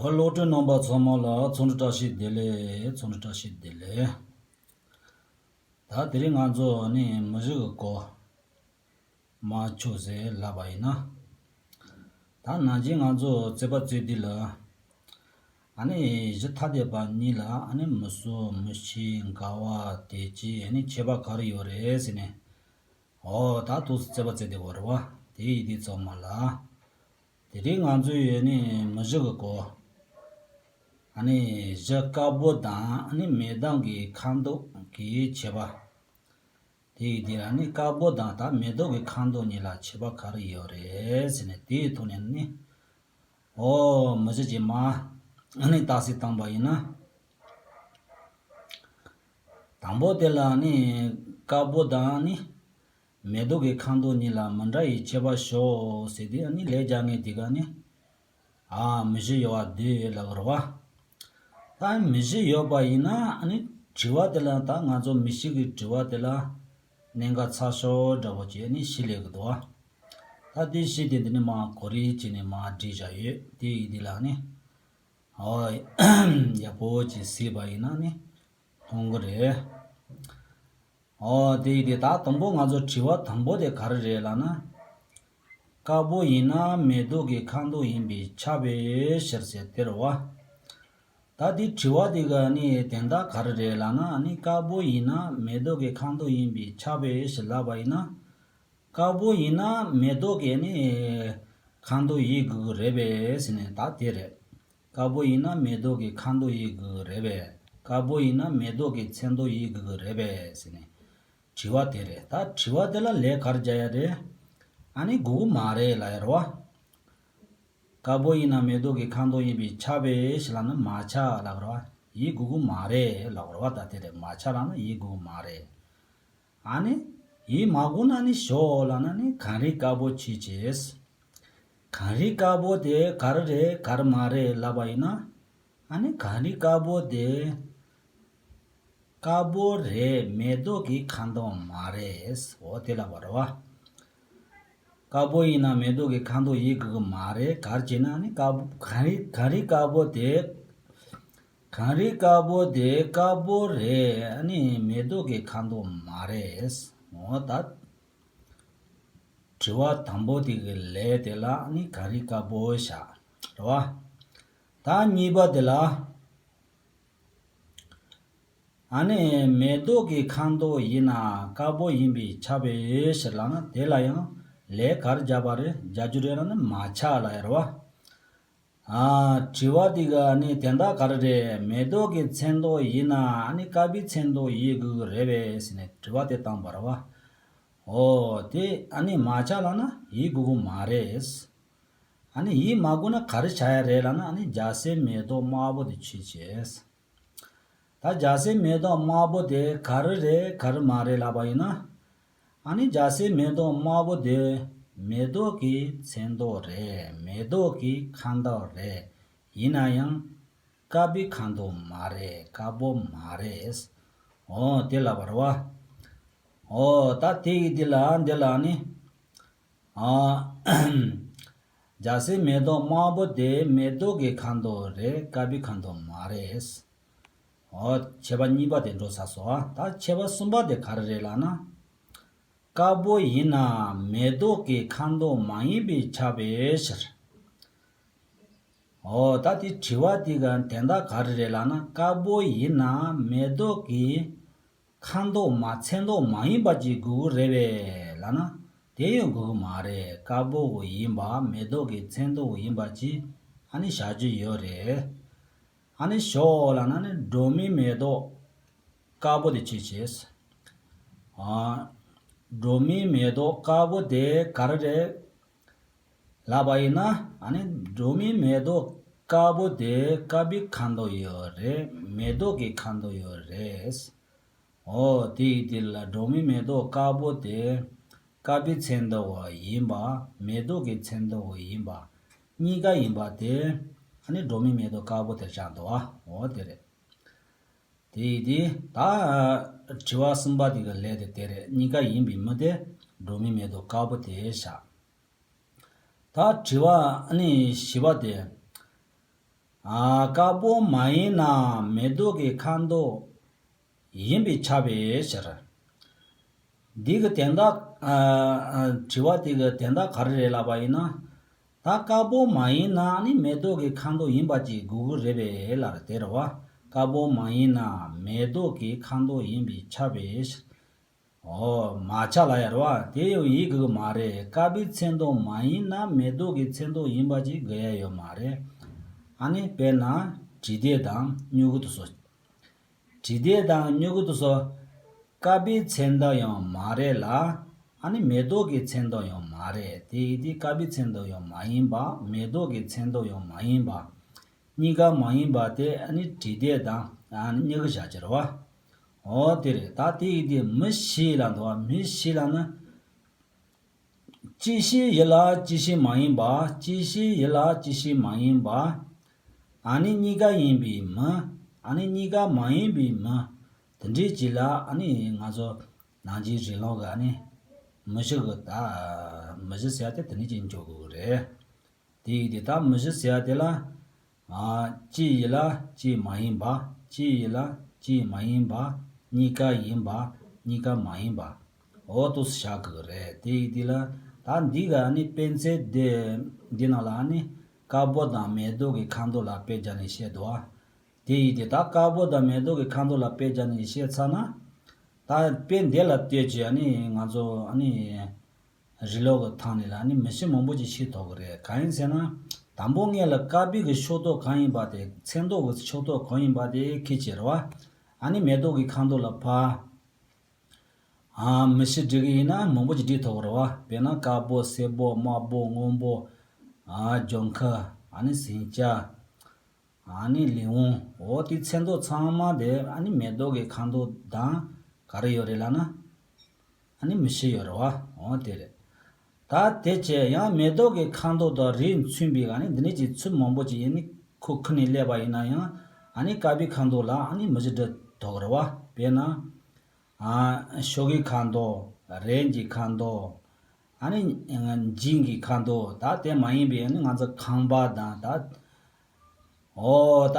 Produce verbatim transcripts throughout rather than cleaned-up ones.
ཨོ། སློབ་ཕྲུག་རྣམ་པ་ཚང་མ་ལ་འཚམས་འདྲི་བཀྲ་ཤིས་བདེ་ལེགས། འཚམས་འདྲི་བཀྲ་ཤིས་བདེ་ལེགས། ད་དེ་རིང་ང་ཚོ་ནི་མི་གཞི་གི་སྐོར་མར་ཆུག་ཟེར་ལབ་པ་ཡིན་ན། ད་ནང་བཞིན་ང་ཚོ་རྩོད་པ་རྩོད་དུས་ལ། ཨ་ནི་གཞི་ཐ་དད་པ་གཉིས་ལ་ཨ་ནི་མི་སྲུ་མི་ཤེས་འགལ་བ་དེ་ཅི་ཨ་ནི་ཁྱད་པར་ག་རེ་ཡོད་རེད་ཟེར་ནས། ཨོ། ད་ཐུགས་སུ་རྩོད་པ་རྩོད་དེ་བོར་བ་དེ་ཡིན་དུས་ཚང་མ་ལ། དེ་རིང་ང་ཚོའི་ཡོད་ནི་མི་གཞི་གི་སྐོར། ཨ་ནི་གཞི་དཀར་པོ་དང་ཨ་ནི་མེ་ཏོག་གི་ཁ་མདོག་གི་ཁྱད་པར། དེ་ཡིན་དུས་ཨ་ནི་དཀར་པོ་དང་ད་མེ་ཏོག་གི་ཁ་མདོག་གཉིས་ལ་ཁྱད་པར་ག་རེ་ཡོད་རེད་ཟེར་ནས་དེའི་ཐོག་ནས་ནི། ཨོ། མི་གཞི་ཅིག་མ་ཨ་ནི་རྟགས་གསལ་བཏང་པ་ཡིན་ན། དང་པོ་དེ་ལ་ནི་དཀར་པོ་དང་ནི་མེ་ཏོག་གི་ཁ་མདོག་གཉིས་ལ་མི་འདྲ་བའི་ཁྱད་པར་ཞོག་ཟེར་དུས་ཨ་ནི་ལས་རྒྱག་མཁན་དེ་ག་ནི། ཨ། མི་གཞི་ཡོད་པ་འདི་ལབ་རེད་བ། ད་མི་གཞི་ཡོད་པ་ཡིན་ན་ཨ་ནི་དྲི་བ་དེ་ལ་ད་ང་ཚོ་མི་གཞི་གི་དྲི་བ་དེ་ལ་གནད་འགག་ཚ་ཤོས་འདྲ་བོ་ཅིག་ནི་ཞིག་སླེབས་ཀྱི་འདུག་བ། ད་དེ་གཞི་དེ་འདི་ནི་མ་གོ་རིལ་བྱས་ནས་མ་བྲིས་བཞག་ཡོད་དེ་ཡིན་དེ་ལ་ནི། ཨོ། ཡག་པོ་ཅིག་གཟིགས་པ་ཡིན་ན་ནི་མཐོང་གི་རེད། ཨོ། དེ་ཡིན་དེ་ད་དང་པོ་ང་ཚོ་དྲི་བ་དང་པོ་དེ་ག་རེ་རེད་ལབ་ན། དཀར་པོ་ཡིན་ན་མེ་ཏོག་གི་ཁ་མདོག་ཡིན་པས་ཁྱབ་པའི་ཕྱིར་ཟེར་དེ་རེད་བ། ད་དེ་དྲི་བ་དེ་ག་ནི་དོན་དག་ག་རེ་རེད་ལབ་ན་ནི་དཀར་པོ་ཡིན་ན་མེ་ཏོག་གི་ཁ་མདོག་ཡིན་པས་ཁྱབ་པའི་ཕྱིར་ལབ་པ་ཡིན་ན། དཀར་པོ་ཡིན་ན་མེ་ཏོག་གི་ནི་ཁ་མདོག་ཡིན་དགོས་ཀྱི་རེད་པས་ཟེར་ནས་ད་དེ་རེད། དཀར་པོ་ཡིན་ན་མེ་ཏོག་གི་ཁ་མདོག་ཡིན་དགོས་ཀྱི་རེད་པས། དཀར་པོ་ཡིན་ན་མེ་ཏོག་གི་ཚོན་མདོག་ཡིན་དགོས་ཀྱི་རེད་པས་ཟེར་ནས། དྲི་བ་དེ་རེད། ད་དྲི་བ་དེ་ལ་ལན་ག་རེ་རྒྱག་ཡ་རེད། ཨ་ནི་དགོས་ཀྱི་མ་རེད་ལབ་ཡ་རེད་བ། དཀར་པོ་ཡིན་ན་མེ་ཏོག་གི་ཁ་མདོག་ཡིན་པས་ཁྱབ་པའི་ཕྱིར་ལབ་ན་མ་ཁྱབ་ལབ་རེད་བ། ཡིན་དགོས་ཀྱི་མ་རེད་ལབ་རེད་བ། ད་དེ་རེད། མ་ཁྱབ་ལབ་ན་ཡིན་དགོས་ཀྱི་མ་རེད། ཨ་ནི། ཡིན་མ་དགོས་ན་ནི་ཞོག་ལབ་ན་ནི་གངས་རི་དཀར་པོ་ཆོས་ཅན། གངས་རི་དཀར་པོ་དེ་ག་རེ་རེད་ག་རེ་མ་རེད་ལབ་པ་ཡིན་ན། ཨ་ནི་གངས་རི་དཀར་པོ་དེ་དཀར་པོ་རེད། མེ་ཏོག་གི་ཁ་མདོག་མ་རེད། འོ་དེ་ལབ་པ་རེད་བ། དཀར་པོ་ཡིན་ན་མེ་ཏོག་གི་ཁ་མདོག་ཡིན་དགོས་ཀྱི་མ་རེད། ག་རེ་བྱས་ན་ནི་དཀར་པོ་གངས་རི་གངས་རི་དཀར་པོ་དེ། གངས་རི་དཀར་པོ་དེ་དཀར་པོ་རེད། ཨ་ནི་མེ་ཏོག་གི་ཁ་མདོག་མ་རེད། འོ་ད། དྲི་བ་དང་པོ་དེ་གི་ལན་དེ་ལ་ཨ་ནི་གངས་རི་དཀར་པོ་བཞག་རེད་བ། ད་གཉིས་པ་དེ་ལ། ཨ་ནི་མེ་ཏོག་གི་ཁ་མདོག་ཡིན་ན་དཀར་པོ་ཡིན་པས་ཁྱབ་པའི་ཕྱིར་ལབ་ན་དེ་ལ་ཡང་ལན་ག་རེ་རྒྱག་པ་རེད། རྒྱག་རྒྱུ་རེད་ལབ་ན་མ་ཁྱབ་ལབ་ཡ་རེད་བ། ཨ། དྲི་བ་འདི་ག་ནི་དོན་དག་ག་རེ་རེད། མེ་ཏོག་གི་ཚོན་མདོག་ཡིན་ན་ཨ་ནི་དཀར་པོའི་ཚོན་མདོག་ཡིན་དགོས་ཀྱི་རེད་པས་ཟེར་ནས་དྲི་བ་དེ་བཏང་བ་རེད་བ། འོ་དེ་ཨ་ནི་མ་ཁྱབ་ལབ་ན་ཡིན་དགོས་ཀྱི་མ་རེད། ཨ་ནི་ཡིན་མ་དགོས་ན་ག་རེ་བྱ་ཡ་རེད་ལབ་ན་ཨ་ནི་རྒྱ་སེར་མེ་ཏོག་དམར་པོ་དེ་ཆོས་ཅན། ད་རྒྱ་སེར་མེ་ཏོག་དམར་པོ་དེ་ག་རེ་རེད་ག་རེ་མ་རེད་ལབ་པ་ཡིན་ན། ཨ་ནི་རྒྱ་སེར་མེ་ཏོག་དམར་པོ་དེ་མེ་ཏོག་གི་ཚོན་མདོག་རེད། མེ་ཏོག་གི་ཁ་མདོག་རེད། ཡིན་ན་ཡང་དཀར་པོའི་ཁ་མདོག་མ་རེད། དཀར་པོ་མ་རེད། འོ་དེ་ལབ་པ་རེད་བ། འོ་ད་དེ་ཡི་འདི་ལ་འདི་ལ་ནི། ཨ། རྒྱ་སེར་མེ་ཏོག་དམར་པོ་དེ་མེ་ཏོག་གི་ཁ་མདོག་རེད། དཀར་པོའི་ཁ་མདོག་མ་རེད། འོ། ཁྱད་པར་གཉིས་པ་དེ་འགྲོ་ཚར་སོང་། ཨ། ད་ཁྱད་པར་གསུམ་པ་དེ་ག་རེ་རེད་ལབ་ན། དཀར་པོ་ཡིན་ན་མེ་ཏོག་གི་ཁ་མདོག་མ་ཡིན་པས་ཁྱབ་པའི་ཕྱིར། འོ། ད་དེ་དྲི་བ་དེ་ག་དོན་དག་ག་རེ་རེད་ལབ་ན། དཀར་པོ་ཡིན་ན་མེ་ཏོག་གི་ཁ་མདོག་མ་ཚོན་མདོག་མ་ཡིན་པ་ཅིག་དགོས་ཀྱི་རེད་པས་ལབ་ན། དེ་ཡང་དགོས་ཀྱི་མ་རེད། དཀར་པོ་ཡིན་པ་མེ་ཏོག་གི་ཚོན་མདོག་ཡིན་པ་ཅིག་ཨ་ནི་བཞག་རྒྱུ་ཡོད་རེད། ཨ་ནི་ཞོག་ལབ་ན་ནི་སྒྲོན་མེའི་མེ་ཏོག་དཀར་པོ་དེ་ཆོས་ཅན། ཨ། སྒྲོན་མེའི་མེ་ཏོག་དཀར་པོ་དེ་ག་རེ་རེད་ལབ་པ་ཡིན་ན། ཨ་ནི་སྒྲོན་མེའི་མེ་ཏོག་དཀར་པོ་དེ་དཀར་པོའི་ཁ་མདོག་ཡོད་རེད། མེ་ཏོག་གི་ཁ་མདོག་ཡོད་རེད། འོ། དེ་ཡི་དེ་ལ་སྒྲོན་མེའི་མེ་ཏོག་དཀར་པོ་དེ་དཀར་པོའི་ཚོན་མདོག་ཡིན་པ། མེ་ཏོག་གི་ཚོན་མདོག་ཡིན་པ། གཉིས་ཀ་ཡིན་པ་དེ་ཨ་ནི་སྒྲོན་མེའི་མེ་ཏོག་དཀར་པོ་དེ་ཆགས་འདུག་ཨ། འོ་དེ་རེད། དེ་ཡི་དེ་ད་དྲི་བ་གསུམ་པ་དེ་གི་ལན་དེ་དེ་རེད། གཉིས་ཀ་ཡིན་པའི་མི་དེ་སྒྲོན་མེའི་མེ་ཏོག་དཀར་པོ་དེ་བཞག་ད་དྲི་བ་ཨ་ནི་བཞི་པ་དེ། ཨ། དཀར་པོ་མ་ཡིན་ན་མེ་ཏོག་གི་ཁ་མདོག་ཡིན་པས་ཁྱབ་པའི་ཕྱིར། འདི་གི་དོན་དག་ཨ། ཨ། དྲི་བ་དེ་གི་དོན་དག་ག་རེ་རེད་ལབ་པ་ཡིན་ན། ད་དཀར་པོ་མ་ཡིན་ན་ནི་མེ་ཏོག་གི་ཁ་མདོག་ཡིན་པ་ཅིག་དགོས་ཀྱི་རེད་པས་ལབ་རེད་དེ་རེད་བ། དཀར་པོ་མ་ཡིན་ན་མེ་ཏོག་གི་ཁ་མདོག་ཡིན་པས་ཁྱབ་པའི་ཕྱིར། ཨོ། མ་ཁྱབ་ལབ་ཡ་རེད་བ། དེ་ཡང་ཡིན་དགོས་ཀྱི་མ་རེད། དཀར་པོའི་ཚོན་མདོག་མ་ཡིན་ན་མེ་ཏོག་གི་ཚོན་མདོག་ཡིན་པ་ཅིག་དགོས་ཡ་ཡོད་མ་རེད། ཨ་ནི་དཔེར་ན་དྲི་ལྡན་དང་སྨྱུ་གུ་དེ་ཚོ། དྲི་ལྡན་དང་སྨྱུ་གུ་དེ་ཚོ་དཀར་པོའི་ཚོན་མདོག་ཡང་མ་རེད་ལ། ཨ་ནི་མེ་ཏོག་གི་ཚོན་མདོག་ཡང་མ་རེད། དེ་ཡིན་དུས་དཀར་པོའི་ཚོན་མདོག་ཡང་མ་ཡིན་པ། མེ་ཏོག་གི་ཚོན་མདོག་ཡང་མ་ཡིན་པ། གཉིས་ཀ་མ་ཡིན་པ་དེ་ཨ་ནི་དྲི་ལྡན་དང་ཨ་ནི་སྨྱུ་གུ་བཞག་རྒྱུ་རེད་བ། ཨོ་དེ་རེད། ད་དེ་ཡིན་དུས་མི་ཤེས་ལབ་འདུག་བ། མི་ཤེས་ལབ་ན། ཅིག་ཤོས་ཡིན་ལ་ཅིག་ཤོས་མ་ཡིན་པ། ཅིག་ཤོས་ཡིན་ལ་ཅིག་ཤོས་མ་ཡིན་པ། ཨ་ནི་གཉིས་ཀ་ཡིན་པའི་མི། ཨ་ནི་གཉིས་ཀ་མ་ཡིན་པའི་མི། དེ་འདྲའི་ཅིག་ལ་ཨ་ནི་ང་ཚོ་ནང་ཆོས་རིགས་ལམ་གི་ཨ་ནི་མི་བཞི་གི་ད་མི་བཞི་ཟེར་ཡ་དེ་དེ་འདྲའི་ཅིག་འཇོག་དགོས་ཀྱི་རེད། དེ་ཡིན་དུས་ད་མི་བཞི་ཟེར་ཡ་དེ་ལ། ཨ། གཅིག་ཡིན་ལ་གཅིག་མ་ཡིན་པ། གཅིག་ཡིན་ལ་གཅིག་མ་ཡིན་པ། གཉིས་ཀ་ཡིན་པ། གཉིས་ཀ་མ་ཡིན་པ། འོ་དེ་འདྲ་བཞག་དགོས་ཀྱི་རེད། དེ་ཡིན་དུས་ལ་ད་འདི་ག་ནི་དཔེ་མཚོན་དེ་འདི་ནང་ལ་ནི་དཀར་པོ་དང་མེ་ཏོག་གི་ཁ་མདོག་ལ་དཔེ་བརྒྱབ་ནས་བཤད་འདུག་བ། དེ་ཡིན་དུས་ད་དཀར་པོ་དང་མེ་ཏོག་གི་ཁ་མདོག་ལ་དཔེ་བརྒྱབ་ནས་བཤད་ཚར་ན། ད་དཔེ་འདི་ལ་ལྟོས་བྱས་ནི་ང་ཚོ་ནི། རིགས་ལམ་གི་ཐོག་ནས་ལ་ནི་མི་གཤིས་མང་པོ་ཅིག་ཤེས་ཐུབ་ཀྱི་རེད། གང་ཡིན་ཟེར་ན། དང་པོ་ངེད་ལ་དཀར་པོའི་གི་ཕྱོགས་གཏོགས་གང་ཡིན་པ་དེ། ཚོན་མདོག་གི་ཕྱོགས་གཏོགས་གང་ཡིན་པ་དེ་ཁྱེད་ཀྱིས་རེད་བ། ཨ་ནི་མེ་ཏོག་གི་ཁ་མདོག་ལ་ཕར། ཨ། མི་གཤིས་སྒྲིག་གི་ཡིན་ན་མང་པོ་ཅིག་སྒྲིག་ཐུབ་ཀྱི་རེད་བ། དཔེར་ན་དཀར་པོ་སེར་པོ་དམར་པོ་སྔོན་པོ། ཨ། ལྗང་ཁུ། ཨ་ནི་ཟིང་ཆ། ཨ་ནི་ལས་འོང་། འོ་དེ་ཚོན་མདོག་ཚང་མ་དེ་ཨ་ནི་མེ་ཏོག་གི་ཁ་མདོག་དང་ག་རེ་ཡོད་རེད་ལབ་ན། ཨ་ནི་མི་གཤིས་ཡོད་རེད་བ། འོ་དེ་རེད། ད་དེ་བྱས་ཡང་མེ་ཏོག་གི་ཁ་མདོག་དང་རིགས་མཚུངས་པའི་ཨ་ནི་འདི་ནས་ཀྱི་ཚུལ་མང་པོ་ཅིག་ཡིན་ནི་ཁོ་ཁུར་ནས་སླེབས་པ་ཡིན་ན་ཡང་། ཨ་ནི་དཀར་པོའི་ཁ་མདོག་ལ་ཨ་ནི་མི་གཤིས་སྒྲིག་ཐུབ་ཀྱི་རེད་བ། དཔེར་ན། ཨ། ཤོག་གུའི་ཁ་མདོག་རན་གྱི་ཁ་མདོག་ཨ་ནི་འཇིང་གི་ཁ་མདོག་ད་དེ་མ་ཡིན་པའི་ཨ་ནི་ང་ཚོ་ཁང་པ་དང་ད། ཨོ་ད་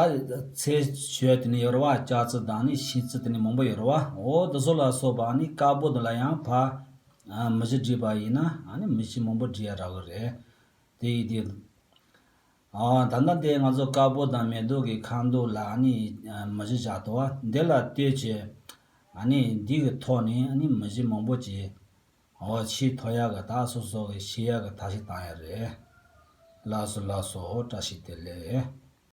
ཚེས་ཞོལ་དེ་ནི་ཡོད་རེད་བ། ལྕགས་རྩི་དང་ནི་ཤིང་རྩི་དེ་ནི་མང་པོ་ཡོད་རེད་བ། ཨོ་དེ་ཚོ་ལ་སོགས་པ་ཨ་ནི་དཀར་པོ་དེ་ལ་ཡང་ཕར། ཨ། མི་གཤིས་སྒྲིག་པ་ཡིན་ན་ཨ་ནི་མི་གཤིས་མང་པོ་སྒྲིག་ཡ་རག་གི་རེད། དེ་ཡིན་དུས། ཨ། ད་ལྟ་དེ་ང་ཚོ་དཀར་པོ་དང་མེ་ཏོག་གི་ཁ་མདོག་ལ་ཨ་ནི་མི་གཤིས་བཞག་འདུག་བ། འདི་ལ་ལྟོས་བྱས་ཨ་ནི་འདི་གི་ཐོག་ནས་ཨ་ནི་མི་གཤིས་མང་པོ་ཅིག་འོ་ཤེས་ཐུབ་ཡག་གི་ད་སོ་སོ་གི་ཤེས་ཡག་གི་ཐབས་ཤེས་བཏང་ཡག་རེད། ལགས་སོ་ལགས་སོ། བཀྲ་ཤིས་བདེ་ལེགས།